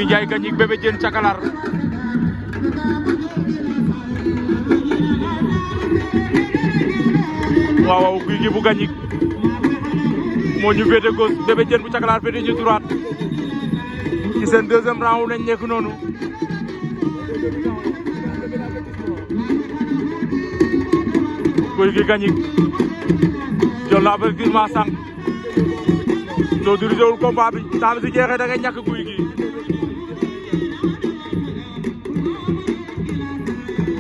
Gui Ndiaye Gagnick Bébé Diène Cakalar waaw Gouy Gui bu Gagnick moo ñu féete gauche Bébé Diène bu Cakalar féete ñu droite ci seen deuxième round lañ nekk noonu Gouy Gui Gagnick jël na avertissement sànq soo dirigé wul combat bi temps bi si jeexee da ngay ñàkk Gouy Gui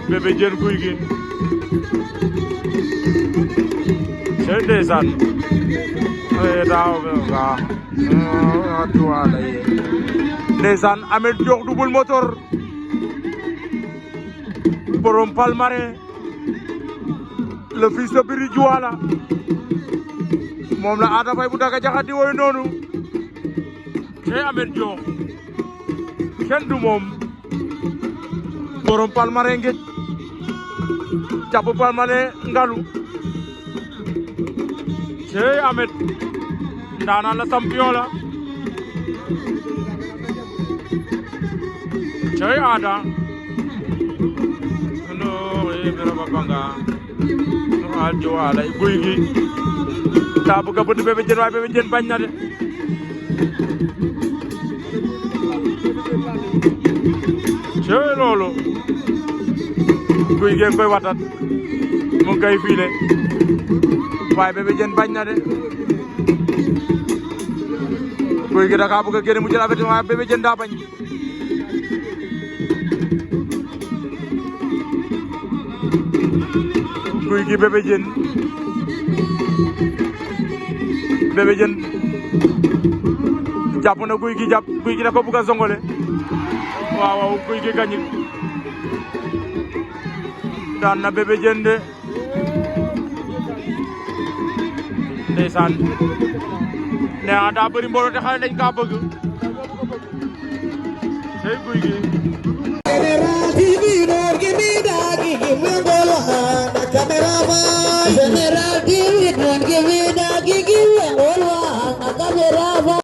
Bébé Diène Gouy Gui c'est ndeysaan daaw ga tuwala ye ndeysaan Ameth Diokh double moteur borom Palmarin le fils de Biri Juwala moom la Ada Faye bu Daga Jaxate di woy noonu cey Ameth Diokh kenn du moom borom Palmarin ngej jàpp Palmarin ngalu cey Ameth ndaanaan la champion la cey Ada no bera babanga no al Juwala Gouy Gui daa bëgg a bëtt Bébé Diène waaye Bébé Diène bañ na de cey loolu Gouy Gui koy watat mu ngi koy fiile waaye Bébé Diène bañ na de Gouy Gui da kaa bëgg a génne mu jël avertissement waaye Bébé Diène daa bañ Gouy Gui Bébé Diène jàpp na Gouy Gui jàpp Gouy Gui da ko bëgg a songole waaw Gouy Gui Gagnick daan na Bébé Diène de ndeysaan nee na daa bëri mbooloo te xale dañ kaa bëgg tey Gouy Gui